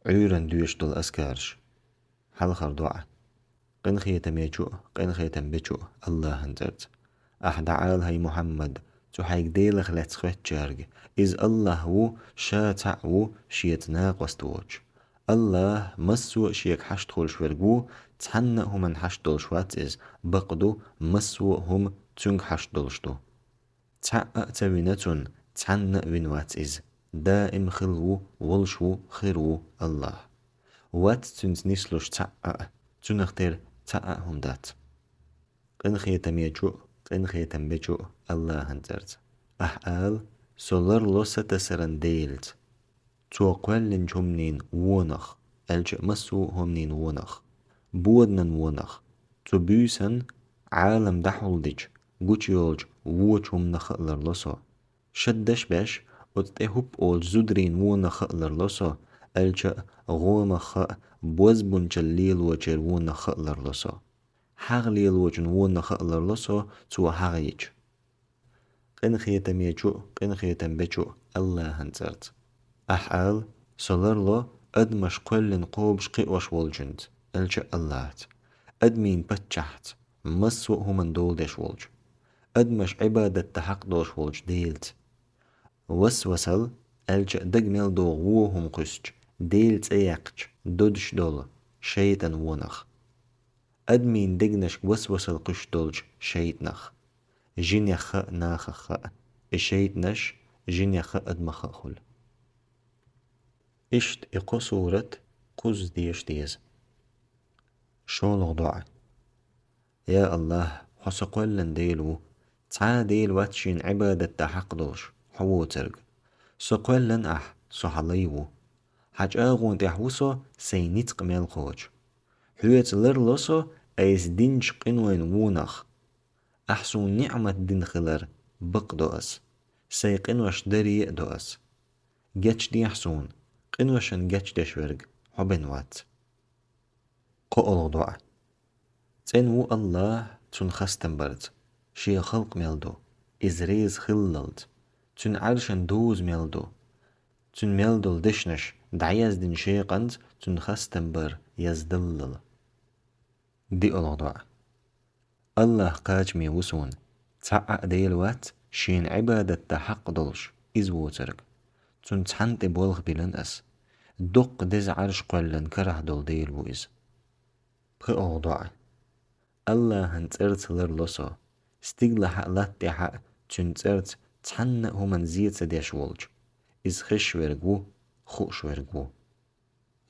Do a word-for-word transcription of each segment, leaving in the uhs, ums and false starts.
Ӏуьйранна доьшуш долу азкараш. Хьалхара доӀа. Къинхетамечу а, къинхетам бечу а АллахӀан цӀарца. Ахь дӀаала, хӀай Мухьаммад, цу хьайга Делах лаьцна хоьттучаьрга: иза АллахӀ ву, ша цхьаъ ву, шеца накъост воцуш. АллахӀ массо а шега хьашт хуьлуш верг ву, цхьанна а хӀуманна хьашт долуш вац иза, бакъду, массо а хӀума цуьнга хьашт долуш ду. Цхьаъ а ца вина цунна, цхьанна а вина вац иза. Даим хилла ву, волуш ву, хир ву АллахӀ. Вац цуьнца нислуш цхьаъ а, цуьнах тера цхьа а хӀума дац. Къинхетамечу а, къинхетам бечу а АллахӀан цӀарца. Ахь ала: со ларло сатасаран Делаца. Цо кхоьллинчу хӀуманийн вонах, аьлча а массо а хӀуманийн вонах, боданан вонах, цу буьйсан, Ӏалам дӀахьулдича, гучуйолчу вочу хӀуманах а ларло со. Шаддаш а беш, оцу тӀе хӀуп олучу зударийн вонах а ларло со, аьлча а гӀомах а, бозбунчалла лелочеран вонах а ларло со. ХьагӀ лелочун вонах а ларло со, цо хьагӀ йича. Къинхетамечу а, къинхетам бечу а АллахӀан цӀарца. Ахь ала: со ларло адамаш кхоьллина кхобуш, кхиош волчуьнца, аьлча а АллахӀца, адамийн паччахьца, массо а хӀуманна дола деш волчу, адамаш Ӏибадат дан хьакъ долуш волчу Делаца. Васвасал, аьлча а дага мел догӀу вон хӀума кхуьссучу, Делан цӀе яьккхича, додуш долу шайтӀан вонах. Адамийн дегнашка васвасал кхуьссуш долчу шайтӀанах, жинех а, нахах а, и шайтӀанаш жинех а, адамах а хуьлу. Иштта и кхо сурат кхузза деша деза. ШолгӀа доӀа. Я АллахӀ, хьо со кхоьллина Дела ву, цхьа а Дела вац шена Ӏибадат дан хьакъ долуш, хьо воцург. Со кхоьллина ахь, со хьан лай ву. Хьан чӀагӀонан тӀехь ву со сайн ницкъ мел кхочу. Хьоьца ларло со айса динчу къинойн вонах. Ахь суна ниӀмат дина хилар бакъдо ас. Сайн къинош даре а до ас. Гечдехьа суна, къиношна гечдеш верг хьо бен вац. КхоалгӀа доӀа. ЦӀена ву АллахӀ цунна хастам барца, шен халкъ мел ду, иза реза хиллалц, цуьнан Ӏаьршан доза мел ду, цуьнан мел долу дешнаш дӀаяздина шен къинца цунна хастам бар яздаллал. ДиъалгӀа доӀа. АллахӀ кхачаме ву суна, цхьа а Дела вац шена Ӏибадат дан хьакъ долуш, иза воцург. Цунна цхьанна тӀе болх биллина ас. Доккха деза Ӏарш кхоьллина карахь долу Дела ву иза. ПхоьалгӀа доӀа. АллахӀан цӀарца ларло со, стигалахь а, латта тӀехь а цуьнан цӀарца цхьанна а хӀуманна зе ца деш волчу. Иза хезаш верг ву, хууш верг ву.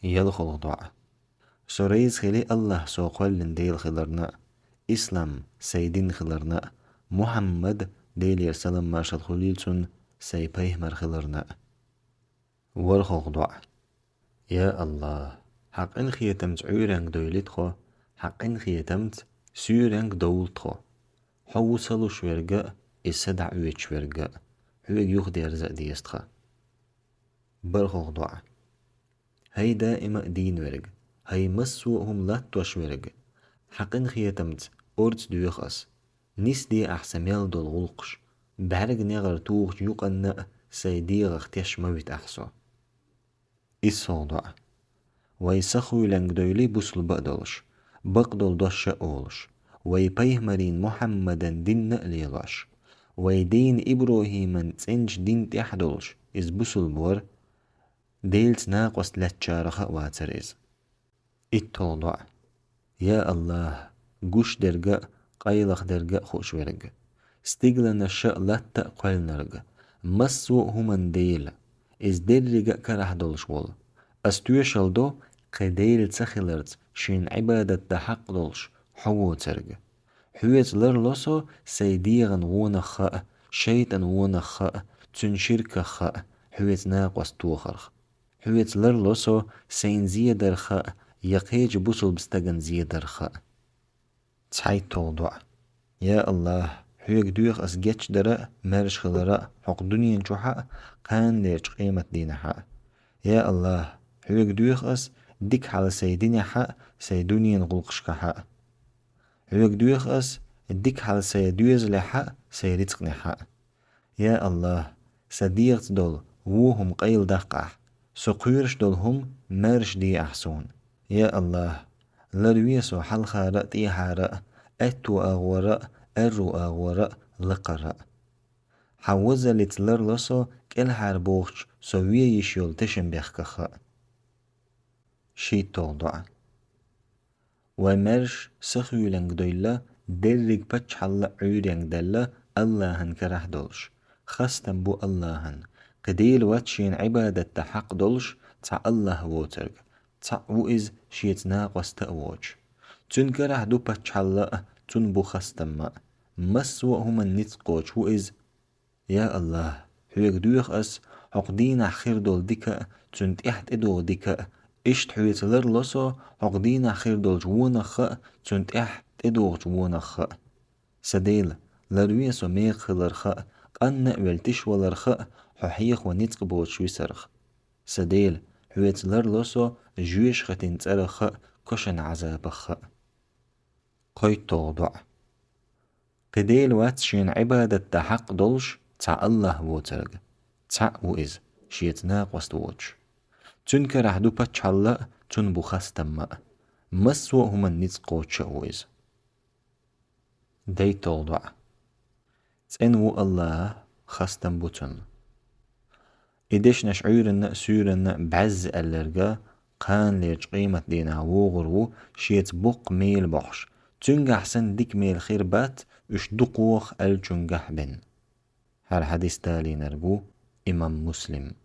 ЯлхолгӀа доӀа. Со реза хили АллахӀ со кхоьллина Дела хиларна а, ислам сайн дин хиларна а, Мухьаммад, Делера салам-маршалла хуьлийла цунна, сайн пайхамар хиларна а. ВорхӀалгӀа доӀа. Я АллахӀ, хьан къинхетамца Ӏуьйренга дойли тхо, хьан къинхетамца суьйренга довла тхо. Хьо ву са луш верг а, и са дӀаоьцуш верг а, хьоьга юхадерза а деза тхан. БархӀалгӀа доӀа. ХӀай даима а дийна верг, хӀай массо а хӀума латтош верг, хьан къинхетамца орца доьху ас. Нисде ахь сан мел долу гӀуллакхаш, бӀаьрг негӀар тухучу юкъанна а сайн дегӀах теш ма вита ахь со. ИссалгӀа доӀа. Вай сахуьйленга дойли бусулба а долуш, бакъдолу дош а олуш, вай пайхамарийн Мухьаммадан динна а лелош, вай дийна ИбрахӀиман цӀеначу дин тӀехь а долуш, иза бусулба вара, Делаца накъост лаьцначарах а вацара иза. ИтталгӀа доӀа. Я АллахӀ, гуш дерг а, къайлаха дерг а хууш верг, стигланаш а, латта а кхоьллинарг, массо а хӀуманан Дела, иза деррига а карахь долуш волу, ас тоьшалла до кхин Дела ца хиларца шена Ӏибадат дан хьакъ долуш хьо воцург. Хьоьца ларло со сайн дегӀан вонах а, шайтӀан вонах а, цуьнан ширках а, хьоьца накъост тохарх. Хьоьца ларло со сайна зе дарх а, я кхечу бусулба стагана зе дарх а. ЦхьайтталгӀа доӀа. Я АллахӀ, хьоьга доьху ас гечдар а, маьрша хилар а хӀокху дуьнен чохь а, кханлерчу къематдийнахь а. Я АллахӀ, хьоьга доьху ас дика хьал сайн динехь а, сайн дуьненан гӀуллакхашкахь а. Хьоьга доьху ас дика хьал сайн доьзалехь а, сайн рицкъанехь а. Я АллахӀ, сан дегӀаца долу вон хӀума къайладаккха ахь, Со кхоьруш долу хӀума маьрша де ахь суна. Я АллахӀ, ларве со хьалхара а, тӀехьара а, аьтту агӀора а, аьрру агӀора а, лакхара а. Хьан возаллица ларло со кӀелхьара бохучу со вен йиш йолу тешнабехках а. ШийтталгӀа доӀа. Вай маьрша сахуьйланга девлла, дерриг паччахьалла а Ӏуьйренга даьлла АллахӀан карахь долуш. Хастам бу АллахӀан, кхин Дела вац шена Ӏибадат дан хьакъ долуш цхьа АллахӀ воцург, цхьаъ ву Иза, Шеца накъост а воцуш. Цуьнан карахь ду паччахьалла а, Цунна бу хастам а. Массо а хӀуманна ницкъ кхочуш ву Иза. Я АллахӀ, Хьоьга доьху ас хӀокху дийнахь хир долу дика а, цуьнан тӀаьхьа тӀедогӀу дика а. Иштта Хьоьца ларло со хӀокху дийнахь хир долчу вонах а, цуьнан тӀаьхьа тӀедогӀучу вонах а. Сан Дела, ларве со мекха хиларх а, къанна а велла тишваларх а, Хьо хьехо ницкъ боцуш висарх. Сан Дела, Хьоьца ларло со жоьжахатин цӀарах а, кошан Ӏазапах а. КхойтталгӀа доӀа. Кхин Дела вац шена Ӏибадат дан хьакъ долуш цхьа АллахӀ воцург, цхьаъ ву Иза, Шеца накъост воцуш. Цуьнан карахь ду паччахьалла а, Цунна бу хастам а. Массо а хӀуманна ницкъ кхочуш а ву Иза. ДайтталгӀа доӀа. ЦӀена ву АллахӀ, хастам бу Цунна. И дешнаш Ӏуьйранна а, суьйранна а бӀаьзза аьлларг кханалерчу къематдийнахь вогӀур ву, шеца боккха мела бохьуш, цуьнгахь санна дика мела хир бац уьш дукхох аьллачуьнгахь бен. ХӀара хьадис далийнарг ву имам Муслим.